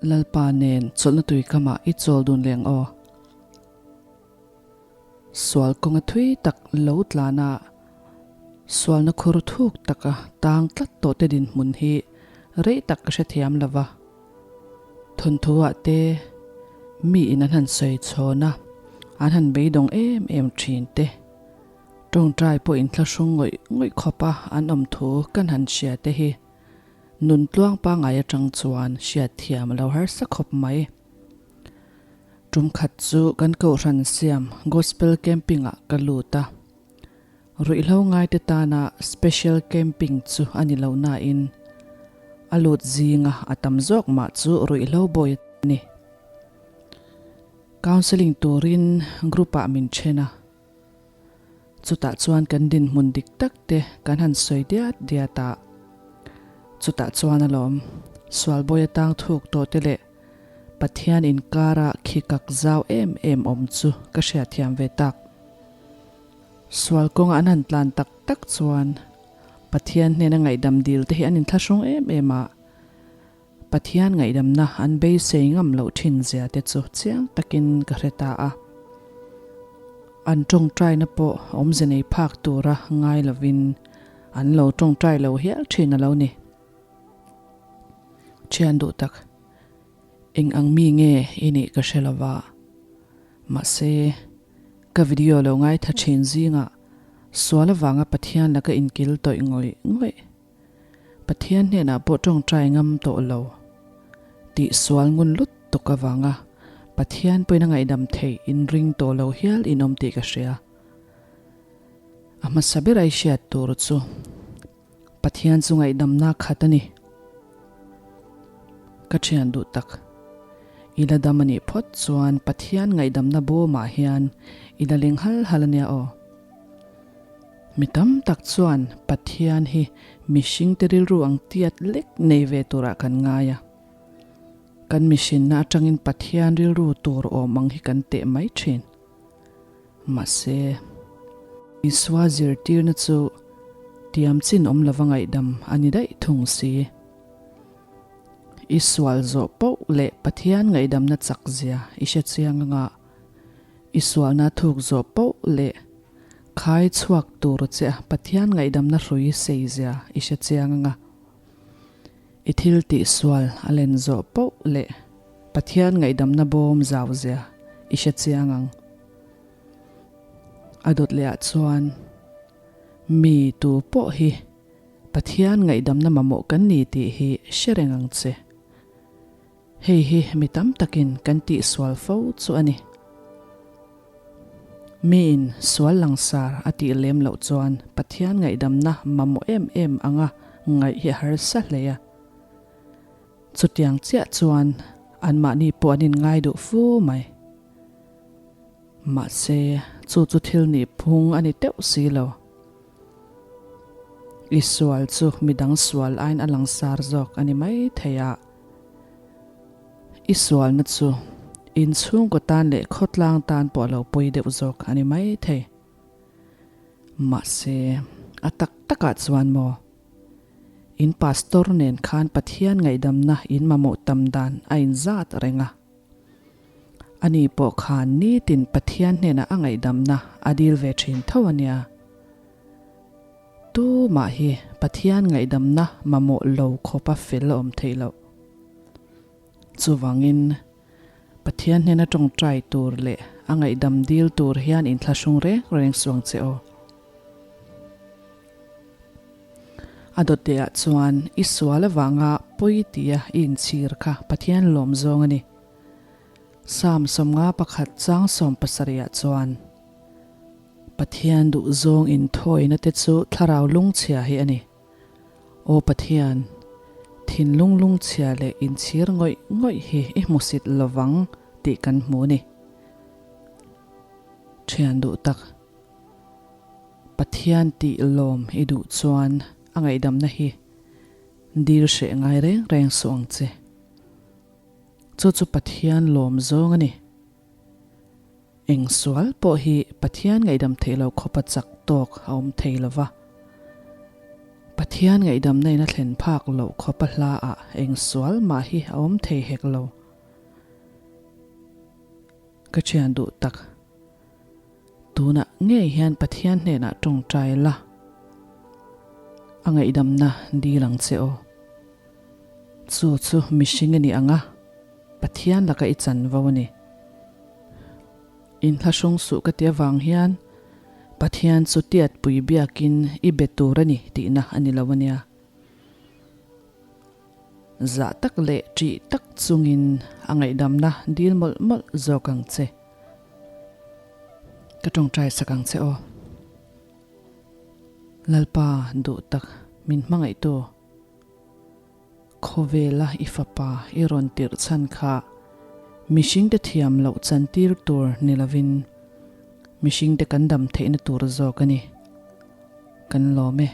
Lalpa nen chawlhna tui kamah i chawl dun leh ang aw. Sual kawnga thui tak lo tlana sualna khur thuk taka tang tlat tawh te dinhmun hi rei tak ka hrethiam lo va. Thawnthu-ah te mi in an han sawi chhawn a, an han beidawng em em thin te. Tawngtai pawh inthlahrung ngawih ngawih khawpa an awm thu kan han hria te hi nun tluang pangngai atang chuan hriatthiam a lo harsa khawp mai. Tum khat chu kan kohhran siam Gospel Camping ah ka lut a. Ruihhlo ngaite tana special camping chu a ni lo nain a lut zinga a tam zawk mah chu ruihhlo bawi a ni. Counselling turin group ah min then a. Chutah chuan kan dinhmun dik tak te kan han sawi diat diat a. Chutah chuan alawm sualbawi atang thuk tawh te leh Pathian inkara khi kak zau em em awm chu ka hriatthiam ve tak. Sual kawnga an han tlan tak tak chuan Pathian hnena ngaihdam dil te hi an inthlahrung em em a, Pathian ngaihdamna an beisei ngam loh thin zia te chu chiang takin ka hre ta a. An tawngtaina pawh awmze nei phak tura ngai lovin an lo tawngtai lo hial thin a lo ni. Thian duh tak, eng ang mi nge i nih ka hre lova, mahse ka video lo ngaitha thin zingah sual avanga Pathian laka inkil tawih ngawih ngawih. Pathian hnenah pawh tawngtai ngam tawh lo tih sual ngun lut tuk avanga Pathian pawhin a ngaihdam theih inring tawh lo hial in awm tih ka hria. A hmasa ber ai hriat tur chu Pathian chu ngaihdamna khat a ni. Ka thian duh tak. I la dam a nih phawt chuan Pathian ngaihdamna bawmah hian i la leng hal hal a nia aw. Mi tam tak chuan Pathian hi mihringte rilru ang tiat lek nei ve turah kan ngai a. Kan mihrinna atangin Pathian rilru tur awm ang hi kan teh mai thin. Mahse, Isua zirtirna chu tiam chin awm lova ngaihdam a ni daih thung si. I sual zawh poh leh Pathian ngaihdamna chak zia i hre chiang anga i sualna thuk zawh poh leh khai chhuak tur che a Pathian ngaihdamna hrui sei zia i hre chiang anga i thil tih sual a len zawh poh leh Pathian ngaihdamna bawm zau zia i hre chiang ang. A dawt leh ah chuan mi tu pawh hi Pathian ngaihdamna mamawh kan ni tih hi hre reng ang che. Hei hi mi tam takin kan tihsual fo chu a ni. Miin sual langsar a tih lem loh chuan Pathian ngaihdamna mamawh em em anga ngaih hi a harsa hle a. Chutiang chiah chuan anmahni pawh an inngai duh fu mai. Mahse, chu chu thil nih phung a ni teuh si lo. I sual chu midang sual aiin a langsar zawk a ni mai thei a. I sualna chu inchhungkaw tan leh khawtlang tan pawh a lo pawi deuh zawk a ni mai thei. Mahse, a tak takah chuan maw, in pastor nen khan Pathian ngaihdamna in mamawh tam dan a inzat reng a. Ani pawh khan nitin Pathian hnenah a ngaihdamna a dil ve thin tho a nia. Tumah hi Pathian ngaihdamna mamawh lo khawpa fel a awm theih loh. Chuvangin, Pathian hnena tawngtai tur leh a ngaihdam dil tur hian inthlahrung reng reng suang che aw. A dawtteah chuan i sual avanga pawi tia i inchhir kha Pathian lawm zawng a ni. Psalm 51 chang 70 chuan, Pathian duh zawng inthawina te chu thlarau lungchhia hi a ni. Aw Pathian, thinlung lungchhia leh inchhir ngawih ngawih hi i hmusit lovang tih kan hmu a ni. Thian duh tak. Pathian tih lawm i duh chuan a ngaihdamna hi dil hreh ngai reng reng suh ang che. Chu chu Pathian lawm zawng a ni. Eng sual pawh hi Pathian ngaihdam theih lo khawpa chak tawk a awm thei lo va. Pathian ngaihdamna in a thlen phak loh khawpa hla ah eng sual mah hi a awm thei hek lo. Ka thian duh tak. Tunah ngei hian Pathian hnenah tawngtai la, a ngaihdamna dil ang che aw. Chu chu mihring a ni ang a, Pathian laka i chanvo a ni. Inthlahrung suh ka ti avang hian Pathian chu tiatpui biakin i be tur a ni tihna a ni lo a nia. Zah tak leh ṭih tak chungin a ngaihdamna dil mawlh mawlh zawk ang che. Ka ṭawngṭai sak ang che aw. Lalpa duh tak min hmangaihtu, khawvela i fapa i rawn tirh chhan kha mihringte thiam loh chantir tur ni lovin mihringte kan dam theihna tur zawk a ni. Kan lawm e.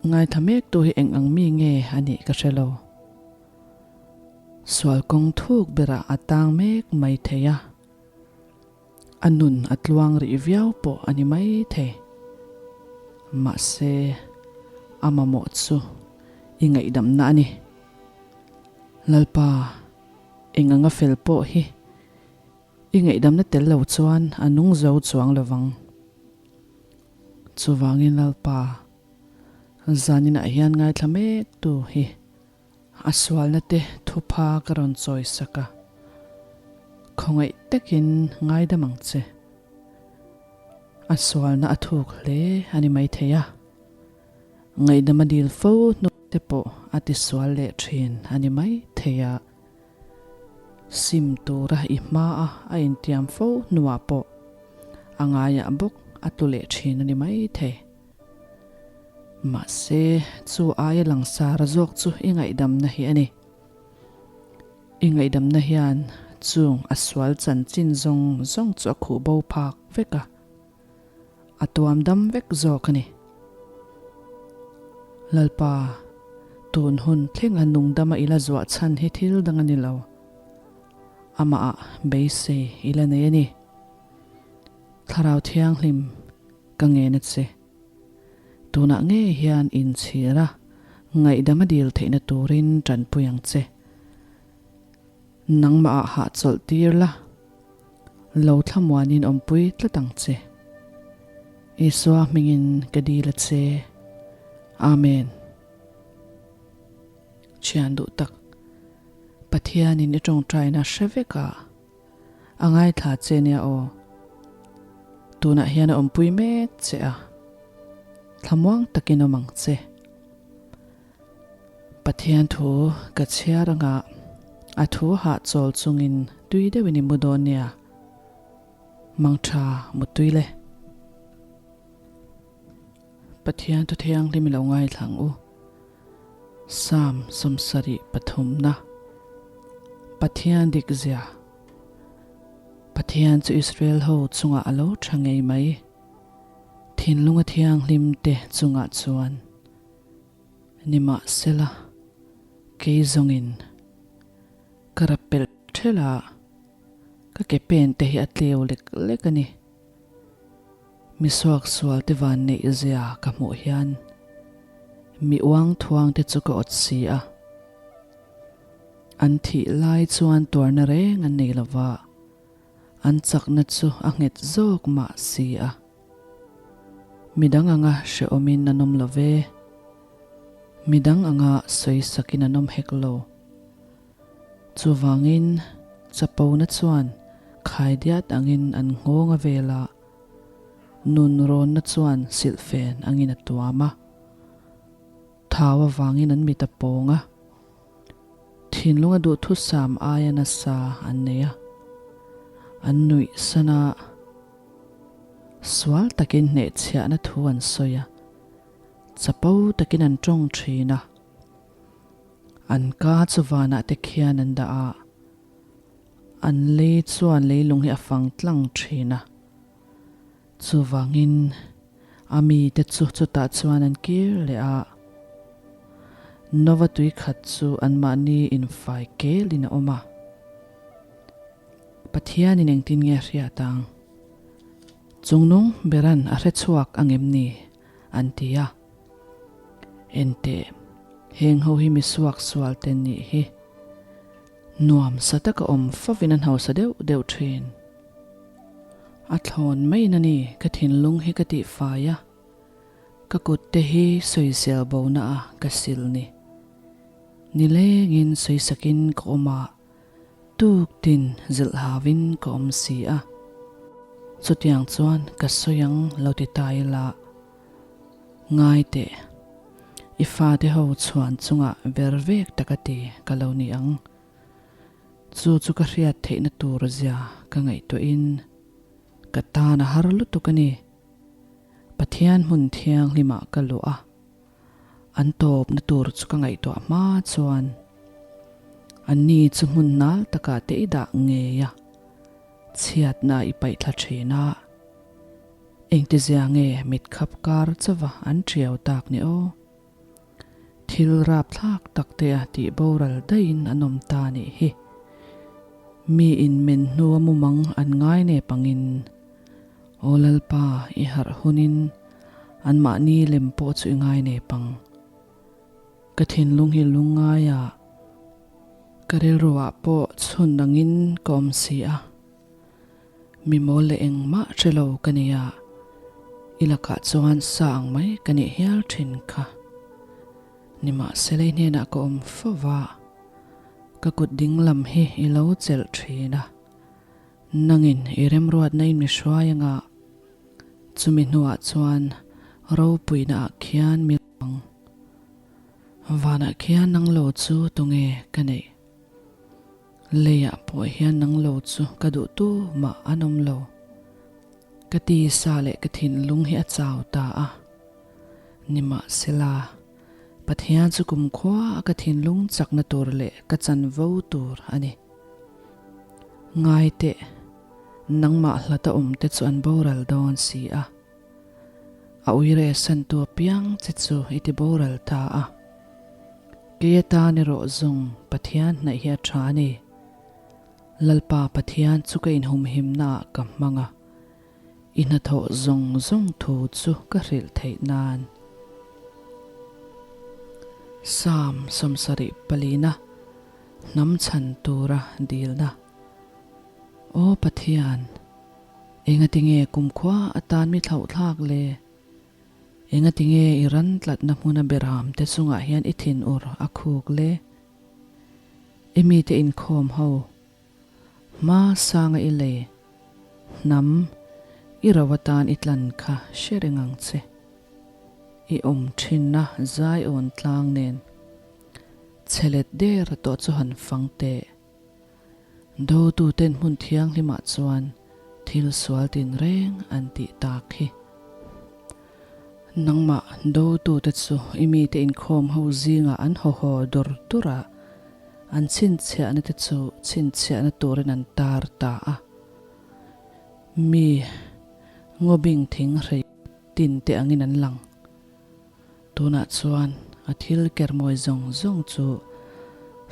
Ngaithla mek tu hi eng ang mi nge a nih ka hre lo. Sual kawng thuk berah a tang mek mai thei a, a nun a tluang rih viau pawh a ni mai thei. Mahse, a mamawh chu i ngaihdamna a ni. Lalpa, eng anga fel pawh hi i ngaihdamna tel lo chuan a nung zo chuang lovang. Chuvangin Lalpa, zaninah hian ngaithla mek tu hi a sualna te thupha ka rawn chawi sak a, khawngaih takin ngaidam ang che. A sualna a thuk hle a ni maithei a, ngaihdam a dil fo hnu te pawh a tisual leh thin a ni maithei a. Sim tura i hmaa a intiam fo hnuah pawh a ngaiah bawk a tlu leh thin a ni maithei. Mahse, chu aia langsar zawk chu i ngaihdamna hi a ni. I ngaihdamna hian chung a sual chanchin zawng zawng chu a khuh bo phak vek a. A tuam dam vek zawk a ni. Lalpa, tun hun thlenga nungdama i la zuah chhan hi thil dang a ni lo. Amah ah beisei i la nei a ni. Thlarau Thianghlim, ka ngen a che. Tunah ngei hian inchhir a, ngaihdam a dil theihna turin tanpui ang che. Nangmah ah hahchawlh tir la. Lo thlamuanin awmpui tlat ang che. Isua hmingin ka dil a che. Amen. Thian duh tak, Pathianin i tawngtaina hre vek a, a ngaithla che nia aw. Tunah hian a awmpui mek che a, thlamuang takin awm ang che. Pathian thu ka chhiar anga a thu hahchawl chungin tui deuhin i mu dawn nia. Mangtha muttui le. Pathian thu thianghlim i lo ngaithla ang u. Psalm 73 na. Pathian dik zia. Pathian chu Israel ho chungah a lo tha ngei mai. Thinlunga thianghlim te chungah chuan. Nimahsela, kei zawngin ka rap pelh ṭhelh a, ka ke pen te hi a tleu lek lek a ni. Mi suaksual te van neih zia ka hmuh hian mi uang thuang te chu ka awt si a. An thih lai chuan tuarna reng an nei lova, an chakna chu a nghet zawk mah si a. Midang anga hrehawmin an awm lo ve. Midang anga sawi sakin an awm hek lo. Chuvangin, chapona chuan khaidiat angin an nghawng a vel a, nun rawnna chuan silhfen angin a tuam a. Thau avangin an mit a pawng a, thinlunga duhthusam aia nasa an nei a, an nuih san a. Sual takin hnehchhiahna thu an sawi a, chapo takin an tawng thin a. An ka chu vanah te khian an dah a, an lei chuan leilung hi a fang tlang thin a. Chuvangin a mite chu chutah chuan an kir leh a, Nova tui khat chu anmahni infai kelin a awm a. Pathianin engtin nge a hriat ang? Chungnung beran a hre chhuak ang em ni? an ti a. Enteh, heng ho hi mi suak sual te nih hi. Nuam sa taka awm fovin an hausa deuh deuh thin. A thlawn maiin a ni ka thinlung hi ka tihfai a, ka kut te hi sawisel bona a ka sil ni. Nilengin sawisakin ka awm a, tuk tin zilh hauin ka awm si a. Chutiang chuan ka sawi ang lo ti ta ila. Ngai teh, i fate ho chhuan chungah ver vek taka ti ka lo ni ang. Chu chu ka hriat theihna tur zia ka ngaihtuahin ka tan a har lutuk a ni. Pathian hmun thianghlimah ka luh a, an tawpna tur chu ka ngaihtuah hma chuan anni chu hmun nal takah te i dah ngei a, chhiatna i paihthla thin a. Engtizia nge mit khap kar chauva an ṭiau tak ni aw? Thil rapthlak tak te a tih boral daihin an awm ta nih hi. Mi in men hnua mumang an ngai nep angin, Aw Lalpa, i harh hunin anmahni lem pawh chu i ngai nep ang. Ka thinlung hi lungngaia ka rilruah pawh chhun angin ka awm si a. Mi mawl leh engmah hre lo ka ni a, i lakah chuan sa ang mai ka nih hial thin kha. Nimahsela i hnenah ka awm fo va, ka kut ding lam hi i lo chelh thin a. Nangin i remruatna in mi hruai anga, chumi hnuah chuan ropuina ah khian mi ang. Vanah khian nang lo chu tunge ka neih? Leiah pawh hian nang lo chu ka duh tu mah an awm lo. Ka tisa leh ka thinlung hi a chau ta a. Nimahsela, Pathian chu kumkhua a ka thinlung chakna tur leh ka chanvo tur a ni. Ngai teh, nangmah hlata awmte chu an boral dawn si a. A uire santu apiang che chu i ti boral ta a. Kei atan erawh zawng Pathian hnaih hi a tha a ni. Lalpa Pathian chu ka inhumhimnaah ka hmang a, i hnathawh zawng zawng thu chu ka hrilh theih nan. Psalm 74 Hnam chhan tura dilna. Aw Pathian, engatinge kumkhua atan mi thlauhthlak le? Engatinge i ran tlatna hmuna beram te chungah hian i thinur a khuk le? I mite inkhawm ho, hma sanga i lei, hnam, i ro atan i tlan kha hre reng ang che. I awm thinna zaiawn tlang nen chhe let der tawh chu han fang teh. Dotuten hmun thianghlimah chuan thil sual tinreng an tih tak hi. Nangmah dotute chu i mite inkhawm ho zingah an haw haw dur dur a, an chhinchhiahna te chu chhinchhiahna turin an tar ta a. Mi ngawbing thing hrei tin te angin an lang. Tunah chuan a thil kermawi zawng zawng chu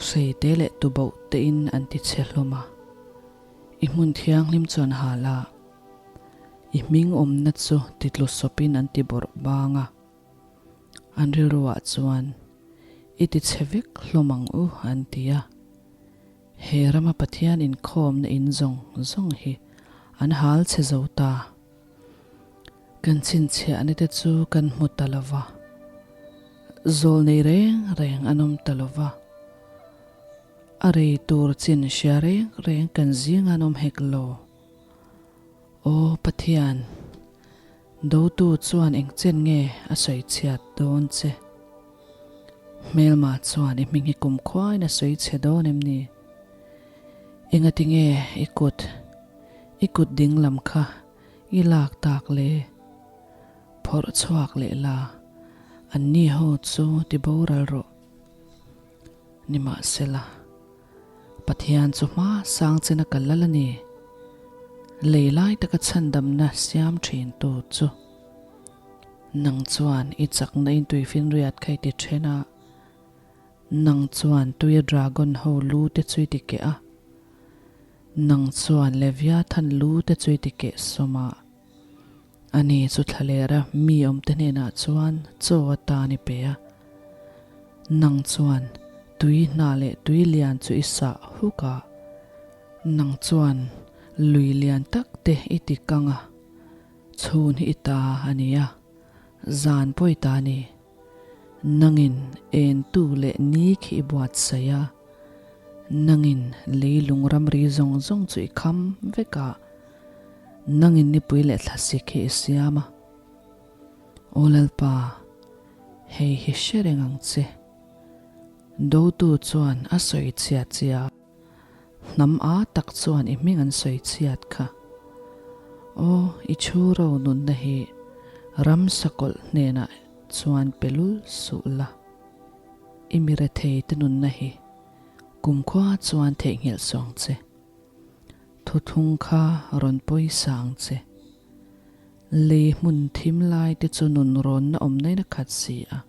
hreite leh tuboh tein an ti chhe hlawm a. I hmun thianghlim chuan hal a, i hming awmna chu titlu sawpin an ti bawrh bang a. An rilruah chuan, I ti chhe vek hlawm ang u an ti a. He rama Pathian inkhawmna in zawng zawng hi an hal chhe zo ta. Kan chhinchhiahna te chu kan hmu ta lo va, zawl nei reng reng an awm ta lo va, a rei tur chin hria reng reng kan zing an awm hek lo. Aw Pathian, dotu chuan engchen nge a sawi chhiat dawn che? Hmelma chuan i hming hi kumkhuain a sawi chhe dawn em ni? Engatinge i kut, i kut dinglam kha I lak tak le, phawrh chhuak leh la, anni ho chu ti boral rawh. Nimahsela, Pathian chu hma sang chena kal lal a ni. Lei lai taka chhandamna siam thin tu chu. Nang chuan i chakna in tuifinriat kha i ti then a, nang chuan tuia dragon ho lu te chu i ti keh a. Nang chuan Leviathan lu te chu i ti keh sawm a, ani chu thlalera mi awmte hnenah chuan chaw atan i pe a. Nang chuan tui hna leh tui lian chu i sah huk a, nang chuan lui lian tak te i ti kang a, chhun hi i ta a ni a, zan pawh i ta a ni. Nangin entu leh ni khi i buatsaih a, nangin leilung ramri zawng zawng chu i kham vek a, nangin nipui leh thlasik hi i siam a. Aw Lalpa, hei hi hre reng ang che. Dotu chuan a sawi chhiat che a, hnam a tak chuan i hming an sawi chhiat kha. Aw, i chhu ro nunna hi ram sakawlh hnenah chuan pe lul suh la. I mi rethei te nunna hi kumkhua chuan theihnghilh suh ang che. Thuthlung kha rawn pawisa ang che. Lei hmun thim lai te chu nun rawnna awm nain a khat si a.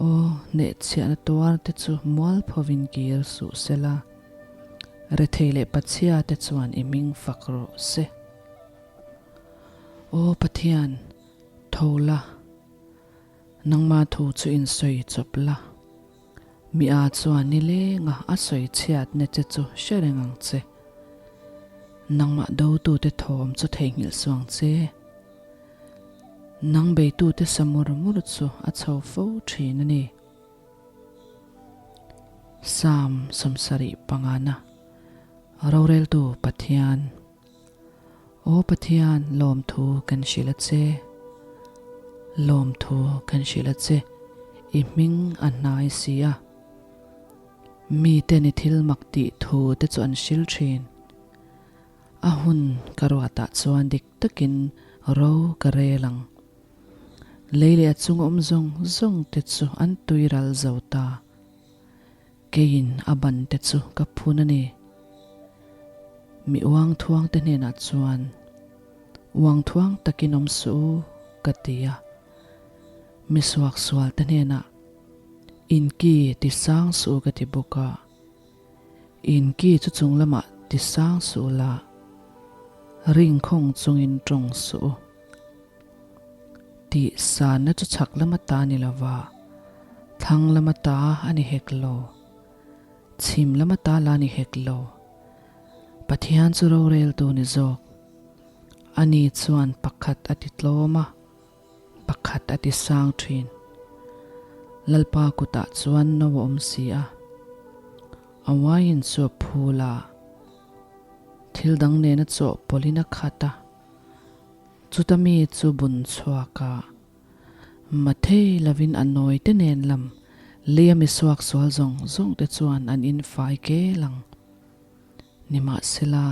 Aw, hnehchhiahna tuar te chu mualphovin kir suh se la, rethei leh pachhia te chuan i hming fak rawh se. Aw Pathian, tho la, nangma thu chu insawi chawp la. Mi a chuan nilenga a sawi chhiatna che chu hre reng ang che. Nangmah dotute thawm chu theihnghilh suh ang che. Nang beitute sa mur mur chu a chho fo thin a ni. Psalm 70 pangana Roreltu Pathian Aw Pathian lawmthu kan hrilh a che, lawmthu kan hrilh a che, i hming a hnai si a. Miten i thil mak tih thu te chu an hril thin. A hun ka ruatah chuan dik takin ro ka rel ang. Lei leh a chung awm zawng zawng te chu an tui ral zo ta. Keiin a ban te chu ka phun a ni. Mi uang thuang te hnenah chuan, Uang thuang takin awm suh u, ka ti a. Mi suaksual te hnenah, In ki ti sang suh u ka ti bawk a. In ki chu chung lamah ti sang suh la, ringkhawng chungin tawng suh u. Tih sanna chu chhak lama ta ni lova, thlang lama ta a ni hek lo, chhim lama ta la ni hek lo. Pathian chu roreltu ni zawk. Ani chuan pakhat a ti tlawm a, pakhat a ti sang thin. Lalpa kutah chuan no a awm si a, a wine chu a phul a, thil dang nena chawhpawlhin a khat a. Chuta mi chu bun chhuak a, Mathei lovin a nawi te nen lam leia mi suak sual zawng zawng te chuan an in fai kel ang. Nimahsela,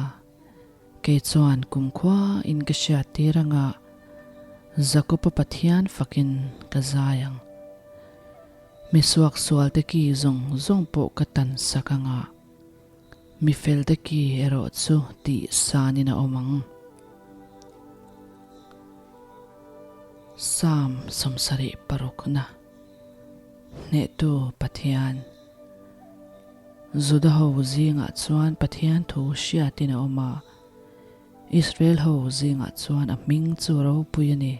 kei chuan kumkhua in ka hriat tir anga Jakob-a Pathian fakin ka zai ang. Mi suak sual te ki zawng zawng pawh ka tan sak anga. Mi felte ki erawh chu tih sanin a awm ang. Psalm 76 na Hnehtu Pathian Juda ho zingah chuan Pathian thu hriatin a awm a, Israel ho zingah chuan a hming chu ropui a ni.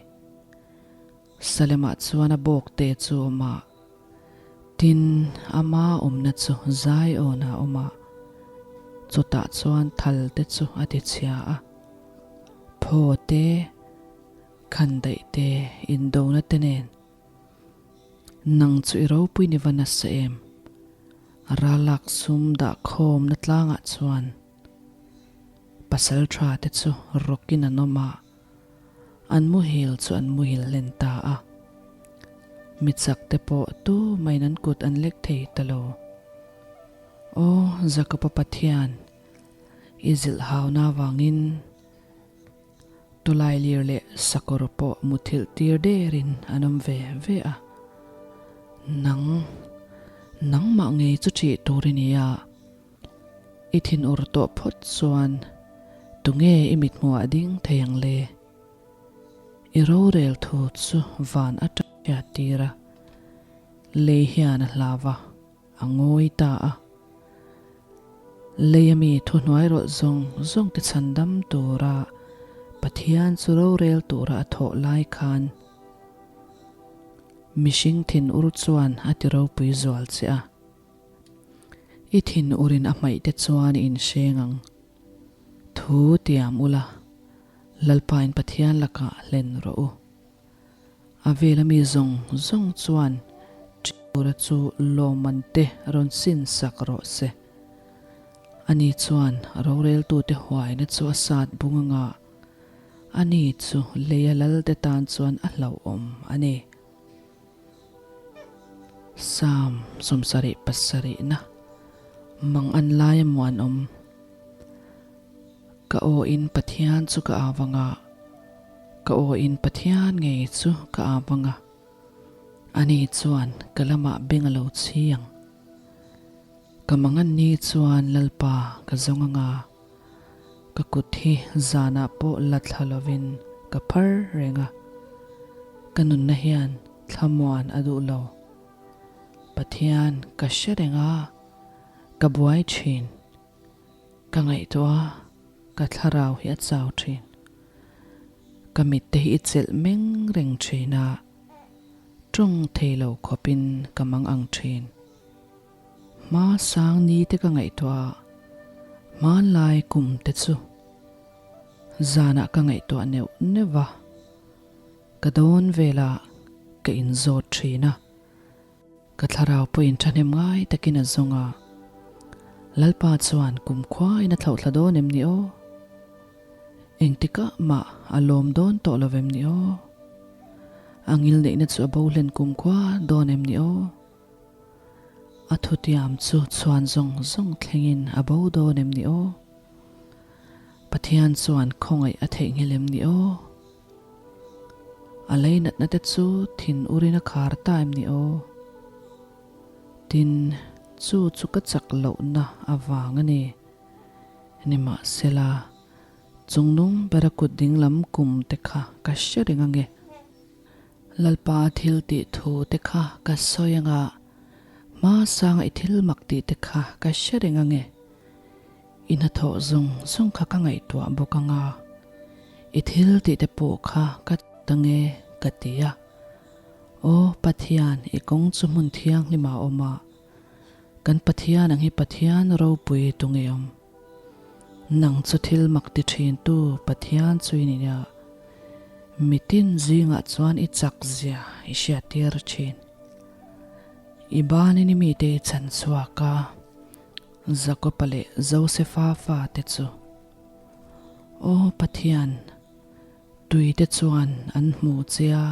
Salemah chuan a bawkte chu a awm a. Tin, ama awmna chu Zion ah a awm a, chutah chuan thal te chu a ti chhia a, phaw te, khandaih te, indona te nen. Nang chu i ropui ni va nasa em? Ralak sum dah khawmna tlangah chuan pasal tha te chu rawkin an awm a. An muhil chu an muhil hlen ta a. Mi chak te pawh tu main an kut an lek thei ta lo. Aw Jakoba Pathian, i zilh hauna avangin tawlailir leh sakawr pawh muthilh tir derin an awm ve ve a. Nang, nangmah ngei chu ṭih tur i ni a. I thinur tawh phawt chuan tunge i mithmuhah ding thei ang le? I rorel thu chu van atang hriat tir a, lei hian a hlau a, a ngawi ta a. Lei ami thuhnuai rawlh zawng zawng te chhandam tura Pathian chu rorel tura a thawh lai khan. Mihring thinur chuan a ti ropui zual che a. I thinurin a hmaih te chuan i inhreng ang. Thu tiam ula, Lalpain Pathian lakah hlen rawh u. A vela mi zawng zawng chuan Ṭiura chu lawmman te rawn sin sak rawh se. Ani chuan roreltute huaina chu a sat bung anga ani chu leia lalte tan chuan a hlauhawm a ni. Psalm 77 na mang an laia muanawm. Ka aw in Pathian chu ka au anga, ka aw in Pathian ngei chu ka au anga, ani chuan ka lamah beng a lo chhi ang. Ka mangan ni chuan Lalpa ka zawng anga, ka kut hi zanah pawh la thla lovin ka phar reng a, ka nunna hian thlamuan a duh lo. Pathian ka hre reng a, ka buai thin. Ka ngaihtuah a, ka thlarau hi a chau thin. Ka mitte hi i chelh meng reng thin a, tawng thei lo khawpin ka mang ang thin. Hma sang ni te ka ngaihtuah a, hmanlai kum te chu zanah ka ngaihtuah neuh neuh a, ka dawn velah ka inzawt thin a. Ka thlarau pawhin thahnem ngai takin a zawng a, Lalpa chuan kumkhuain a thlauhthla dawn em ni aw? Engtikah mah a lawm dawn tawh lo vem ni aw? A ngilneihna chu a bo hlen kumkhua dawn em ni aw? A thutiam chu chhuan zawng zawng thlengin a bo dawn em ni aw? Pathian chuan khawngaih a theihnghilh em ni aw? A lei natna te chu thin urin a khar ta em ni aw? Tin, chu chu ka chak lohna avang a ni. Nimahsela, chungnung bera kut dinglam kum te kha ka hre reng ange. Lalpa thil tih thu te kha ka sawi anga, hma sanga i thil mak tih te kha ka hre reng ange. I hnathawh zawng zawng kha ka ngaihtuah bawk anga, i thil tih te pawh kha ka ta nge ka ti a. Aw Pathian, i kawng chu hmun thianghlim ah a awm a, kan Pathian ang hi Pathian ropui tu nge awm? Nang chu thil mak ti thin tu Pathian chu i ni a, mitin zingah chuan i chak zia i hriattir thin. I banin i mite i chhan chhuak a. Jakopa leh Josefa fate chu, Aw Pathian, tuite chuan an hmu che a,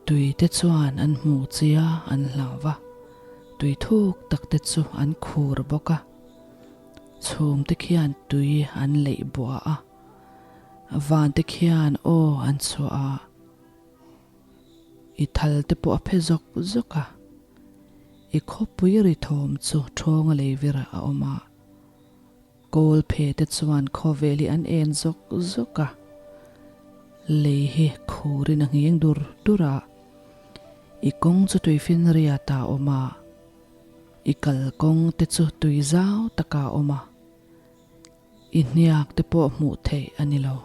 tuite chuan an hmu che a, an hlau va, tui thuk takte chu an khur bawk a, chhumte khian tui an leih buah a, vante khian aw an chhuah a. I thal te pawh a phe zawk zawk a, i khawpui ri thawm chu ṭhawnga lei vir a awm a, kawl phe te chuan khawvel hi an en zawk zawk a, lei hi khurin a nghing dur dur a, i kawng chu tuifinriat ah a awm a, i kalkawng te chu tui zau takah a awm a. I hniak te pawh hmuh theih a ni lo.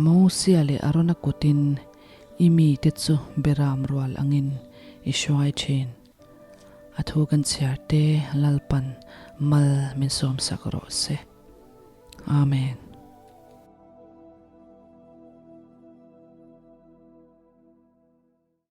Mosia leh Arona kutin i mite chu beram rual angin i hruai thin. A thu kan chhiar te Lalpan mal min sawmsak rawh se. Amen.